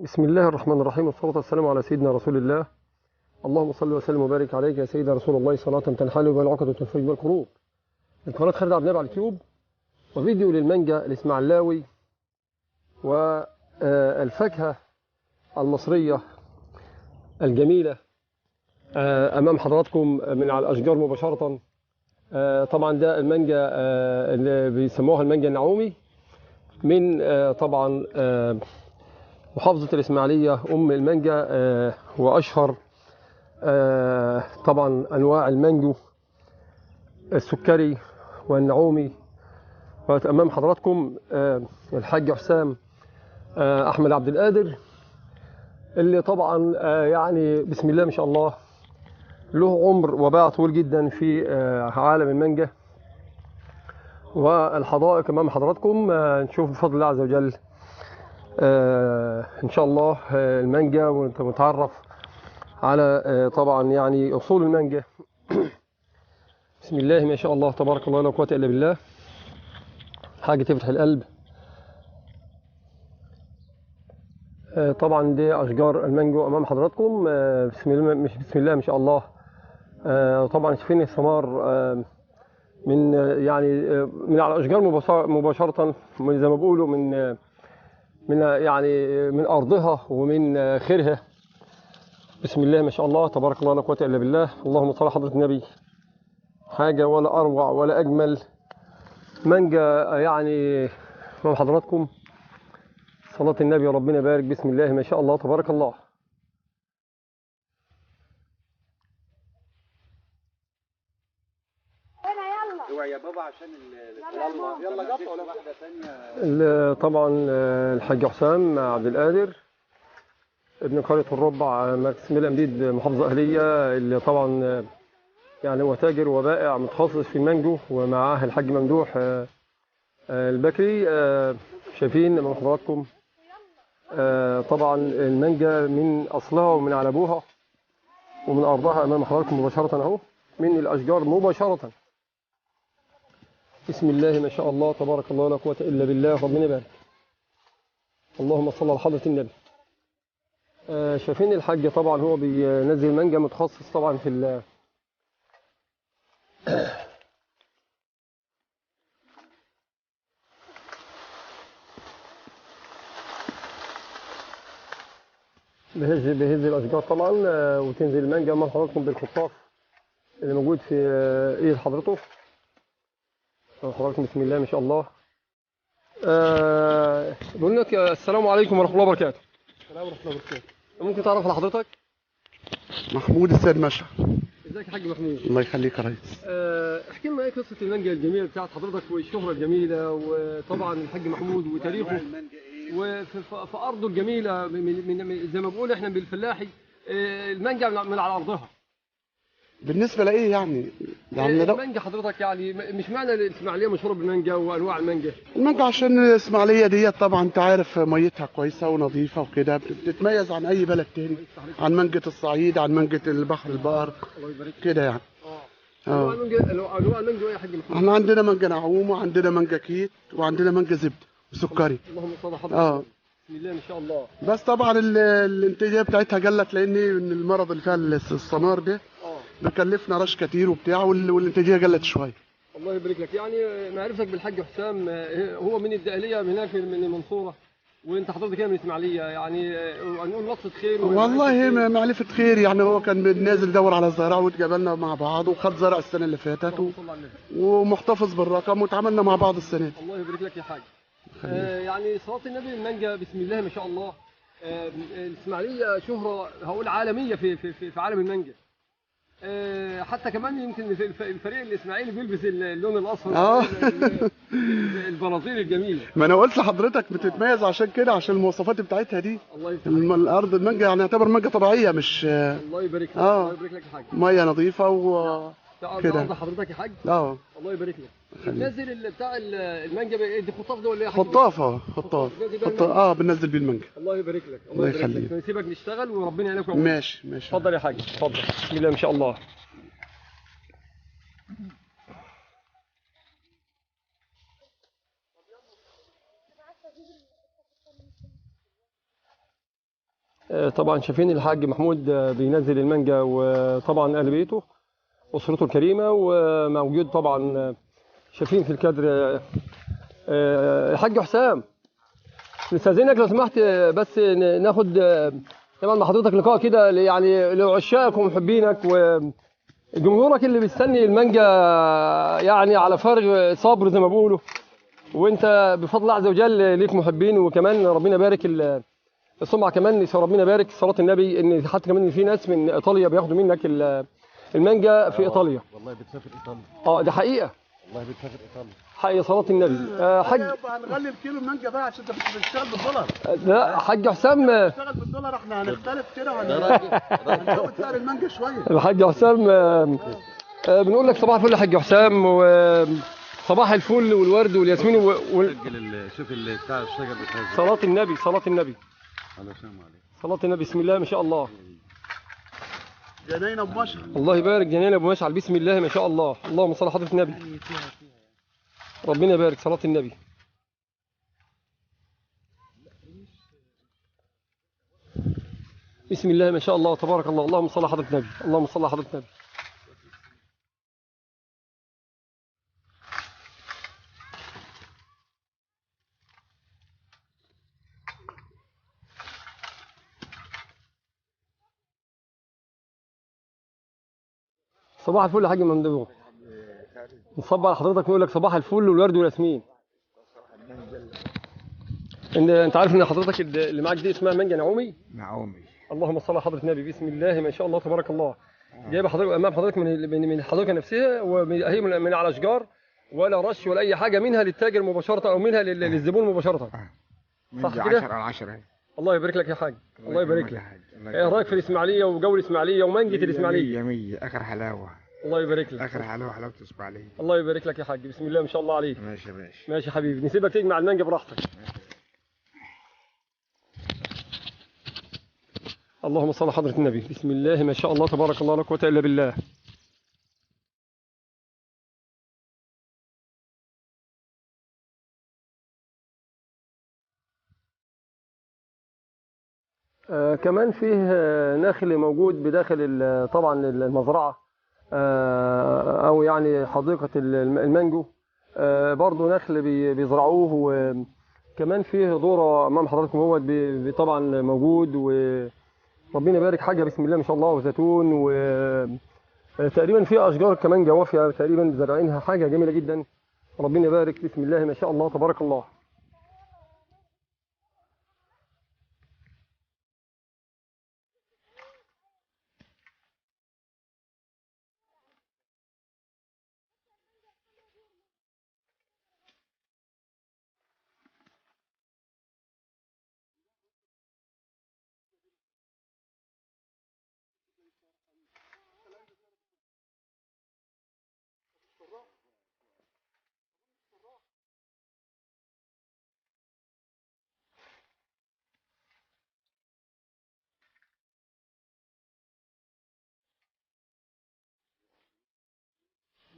بسم الله الرحمن الرحيم، والصلاة والسلام على سيدنا رسول الله. اللهم صل وسلم وبارك عليك يا سيدنا رسول الله، صلاة تنحل بها العقد وتنفرج بها الكروب. من قناة خالد عبد النبي على اليوتيوب، وفيديو للمانجا الإسماعيلاوي والفاكهة المصرية الجميلة أمام حضراتكم من على الأشجار مباشرة. طبعا ده المانجا اللي بيسموها المانجا النعومي، من طبعا محافظة الإسماعيلية، أم المانجا، وأشهر طبعا أنواع المانجو السكري والنعومي. وأمام حضراتكم الحاج حسام أحمد عبد القادر، اللي طبعا يعني بسم الله ما شاء الله له عمر وباع طويل جدا في عالم المانجا والحدائق. أمام حضراتكم نشوف بفضل الله عز وجل إن شاء الله المانجا، ونتعرف على طبعا يعني أصول المانجا. بسم الله ما شاء الله تبارك الله لا قوة إلا بالله، حاجة تفتح القلب. طبعا دي أشجار المانجو أمام حضراتكم، بسم الله بسم الله ما شاء الله. طبعا شايفين الثمار من يعني من على الأشجار مباشرة، زي ما بيقولوا من يعني من أرضها ومن خيرها. بسم الله ما شاء الله تبارك الله لا قوة إلا بالله، اللهم صل على حضرة النبي. حاجة ولا أروع ولا أجمل مانجا يعني أمام حضراتكم، صلاة النبي ربنا يبارك. بسم الله ما شاء الله تبارك الله. يا بابا عشان يلا يلا ولا واحدة ثانية. طبعا الحاج حسام عبد القادر ابن قرية الربع، مركز ميل أمديد، محافظة أهليه، اللي طبعا يعني هو تاجر وبائع متخصص في المانجو، ومعاه الحاج ممدوح البكري. شايفين امام حضراتكم طبعا المانجا من اصلها ومن على ابوها ومن ارضها امام حضراتكم مباشرة اهو، من الاشجار مباشرة. بسم الله ما شاء الله تبارك الله لا قوة إلا بالله، ربنا يبارك. اللهم صل على حضرة النبي. شايفين الحاج طبعا هو بينزل مانجا، متخصص طبعا في بيهز الأشجار طبعا، وتنزل المانجا أمام حضراتكم بالخطاف اللي موجود في إيد حضرته. حضراتكم بسم الله ما شاء الله. بقول لك السلام عليكم ورحمة الله وبركاته. السلام ورحمة الله وبركاته. ممكن تعرف على حضرتك؟ محمود السيد مشعل. ازيك يا حاج محمود؟ الله يخليك يا ريس. احكي لنا ايه قصة المانجا الجميلة بتاعت حضرتك والشهرة الجميلة، وطبعا الحاج محمود وتاريخه وفي في ارضه الجميلة، من زي ما بنقول احنا بالفلاحي المانجا من على ارضها. بالنسبة لايه يعني؟ يعني المانجا حضرتك يعني مش معنى الاسماعيلية مشهورة بالمانجا وانواع المانجا. المانجا عشان الاسماعيلية ديت طبعا انت عارف ميتها كويسة ونظيفه وكده، بتتميز عن اي بلد تاني، عن مانجا الصعيد، عن مانجا البحر البقر كده يعني. انواع المانجا، انواع المانجا ايه يا حاج محمد؟ احنا عندنا مانجا نعوم، وعندنا مانجا كيت، وعندنا مانجا زبدة وسكري. اللهم صل على حضرتك. بسم الله ما شاء الله. بس طبعا الانتاجية بتاعتها قلت، لان المرض اللي فيها السمار ده بكلفنا رش كتير وبتاع، والانتاجية قلت شوية. الله يبارك لك. يعني معرفتك بالحاج حسام، هو من الدقهليه من هناك من المنصورة، وانت حضرتك هنا من الاسماعيلية، يعني نقول وصفه خير. والله معرفة خير يعني، هو كان نازل يدور على الزراعة واتقابلنا مع بعض، وخد زرع السنة اللي فاتت ومحتفظ بالرقم، واتعاملنا مع بعض السنة دي. الله يبارك لك يا حاج. يعني صلاة النبي، المانجا بسم الله ما شاء الله، الاسماعيلية شهره هقول عالمية في في في عالم المانجا. حتى كمان يمكن الفريق الاسماعيلي بيلبس اللون الاصفر، البناطيل الجميلة. ما انا قلت لحضرتك بتتميز عشان كده، عشان المواصفات بتاعتها دي. الله يفتح. الارض المانجا يعني يعتبر مانجا طبيعية، مش الله يبارك لك. الله يبارك لك يا حاج. مية نظيفة و كده. ارض حضرتك يا حاج. الله يبارك لك. بتنزل بتاع المانجا دي خطاف ده ولا ايه يا حاج؟ خطاف. خطاف بننزل بيه المانجا. الله يبارك لك. الله يخليك. نسيبك نشتغل وربنا يعينك. ماشي ماشي. اتفضل يا حاج، اتفضل. بسم الله ما شاء الله. طبعا شايفين الحاج محمود بينزل المانجا، وطبعا اهل بيته اسرته الكريمة، وموجود طبعا شايفين في الكادر الحاج حسام. نستاذنك لو سمحت بس ناخد طبعا مع حضرتك لقاء كده، يعني لعشاقك ومحبينك وجمهورك اللي بيستني المانجا يعني على فارغ صبر زي ما بيقولوا، وانت بفضل الله عز وجل ليك محبين، وكمان ربنا يبارك السمعة، كمان ربنا يبارك صلاة النبي، ان حتى كمان في ناس من ايطاليا بياخدوا منك المانجا في ايطاليا. والله بتسافر ايطاليا. ده حقيقة. والله بتسافر ايطاليا. حقيقة صلاة النبي. حاج هنغلي الكيلو المانجا بقى عشان انت بتشتغل بالدولار. لا حاج حسام بتشتغل بالدولار، احنا هنختلف كده وهنزود سعر المانجا شوية. الحاج حسام بنقول لك صباح الفل يا حاج حسام، وصباح الفل والورد والياسمين شوف اللي بتاع الشجر بتاع صلاة النبي، صلاة النبي، صلاة النبي. بسم الله ما شاء الله. جناين ابو مشعل، الله يبارك. جناين ابو مشعل، بسم الله ما شاء الله، اللهم صل على حضرة النبي، ربنا يبارك. صلاة النبي. بسم الله ما شاء الله تبارك الله، اللهم صل على حضرة النبي، اللهم صل على حضرة النبي. صباح الفل يا حاج ممدوح. نصب على حضرتك ونقول لك صباح الفل والورد والياسمين. انت عارف ان حضرتك اللي معاك دي اسمها مانجا نعومي؟ نعومي. اللهم صل على حضرة النبي. بسم الله ما شاء الله تبارك الله. جايبه حضرتك امام حضرتك من الحديقة نفسها، وهي من على اشجار، ولا رش ولا اي حاجة، منها للتاجر مباشرة او منها للزبون مباشرة. صح كده؟ 10 على 10. الله يبارك لك يا حاج، الله يبارك لك. ايه رايك في الاسماعيلية وجو الاسماعيلية ومانجه الاسماعيلية؟ 100 100، اخر حلاوة. الله يبارك لك، اخر حلاوة، حلاوة الاسماعيلية. الله يبارك لك يا حاج، بسم الله ما شاء الله عليك. ماشي ماشي ماشي يا حبيبي، نسيبك تجمع المانجا براحتك. اللهم صل على حضرة النبي. بسم الله ما شاء الله تبارك الله، لا قوة الا بالله. كمان فيه نخل موجود بداخل طبعا المزرعة، أو يعني حديقة المانجو، برضو نخل بيزرعوه. وكمان فيه ذرة أمام حضراتكم هو طبعا موجود، وربنا يبارك حاجة بسم الله ما شاء الله، وزيتون، وتقريبا فيه أشجار كمان جوافية تقريبا زارعينها، حاجة جميلة جدا، ربنا يبارك. بسم الله ما شاء الله تبارك الله.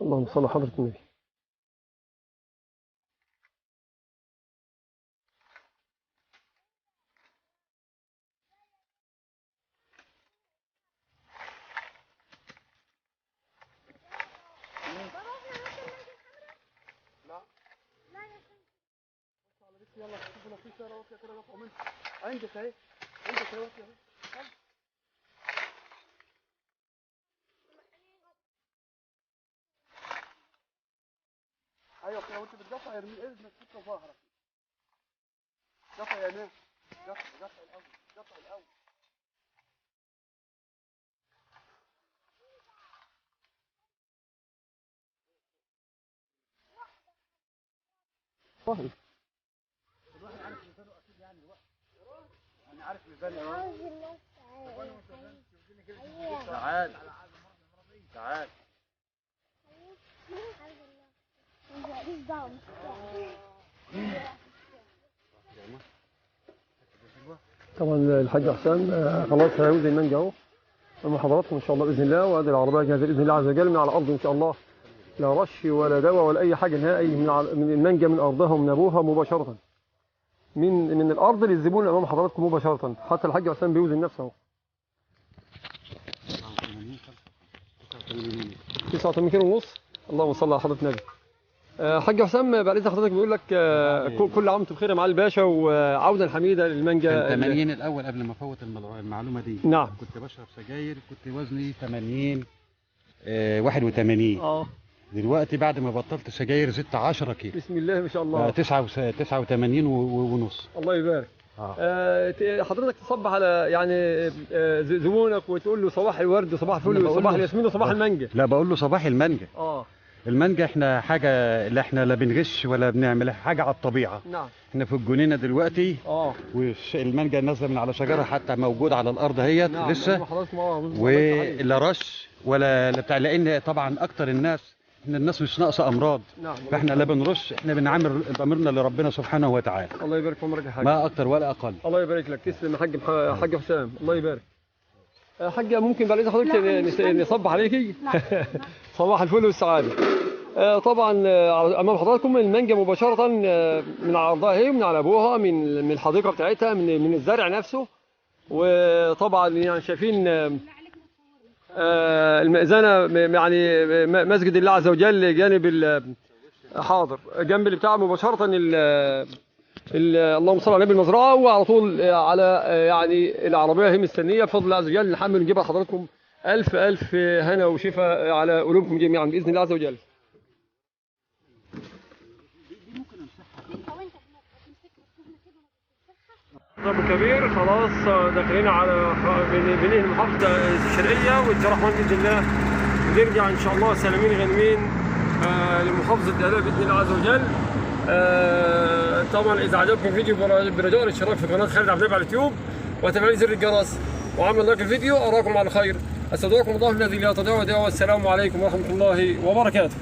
اللهم صل على حضرة النبي. يلا شوفوا لو في سيارة واقفة كده واقفة منها. عندك اهي، عندك اهي واقفة اهي. ايوه كده، وانت بتدفع ارمي ارمي السكة ظهرك. دفع يا ناس، دفع دفع الاول، دفع الاول. الواحد عارف ميزانه اكيد، يعني الوقت انا عارف ميزاني اهو. تعال تعال. طبعا الحاج حسام خلاص هيوزن المانجا اهو مع حضراتكم ان شاء الله باذن الله، وادي العربية جاهزة باذن الله عز وجل من على الارض ان شاء الله، لا رش ولا دواء ولا اي حاجة نهائي، من المانجا من ارضها ومن ابوها مباشرة. من الارض للزبون امام حضراتكم مباشرة. حتى الحاج حسام بيوزن نفسه اهو. 89 كيلو ونص. اللهم صل على حضرة النبي. حاج حسام بعد اذن حضرتك بيقول لك كل عام وانتم بخير يا معالي الباشا، وعودا حميده للمانجا. كان 80 الاول قبل ما افوت المعلومة دي. نعم. كنت بشرب سجاير، كنت وزني 80 81. دلوقتي بعد ما بطلت سجاير زدت 10 كيلو. بسم الله ما شاء الله. 89 ونص. الله يبارك. حضرتك تصبح على يعني زبونك وتقول له صباح الورد وصباح الفل وصباح الياسمين وصباح المانجا. لا، بقول له صباح المانجا. المانجا احنا حاجة، لا احنا لا بنغش ولا بنعمل حاجة، على الطبيعة. نعم. احنا في الجنينة دلوقتي. والمانجا نازله من على شجرة، حتى موجود على الارض اهيت. نعم. لسه، ولا رش ولا بتاع، لان طبعا اكتر الناس، احنا الناس مش ناقصه امراض. نعم. فاحنا لا بنرش، احنا بنعمل ضميرنا لربنا سبحانه وتعالى. الله يبارك في عمرك يا حاج. ما اكتر ولا اقل. الله يبارك لك. تسلم يا حاج حسام. الله يبارك. حاجة، ممكن بعد اذن حضرتك نصبح عليكي؟ صباح الفل والسعادة. طبعا امام حضراتكم المانجا مباشرة من على ارضها هي، من على ابوها، من الحديقة بتاعتها، من الزرع نفسه. وطبعا يعني شايفين المئذنه، يعني مسجد الله عز وجل جانب حاضر جنب اللي بتاع مباشرة اللهم صل على النبي المزرعة، وعلى طول على يعني العربية هي مستنيه بفضل الله عز وجل نحمل ونجيبها لحضراتكم. الف الف هنا وشفاء على قلوبكم جميعا باذن الله عز وجل. ابو كبير خلاص داخلين على بنيه المحافظة الشرقية والجراح باذن الله، ونرجع ان شاء الله سالمين غانمين لمحافظه القليوبيه باذن الله عز وجل. طبعا اذا عجبكم الفيديو برجاء الاشتراك في قناة خالد عبد النبي على اليوتيوب وتفعيل زر الجرس وعمل لايك الفيديو. اراكم على خير، استودعكم الله الذي لا تضيع ودائعه، والسلام عليكم ورحمة الله وبركاته.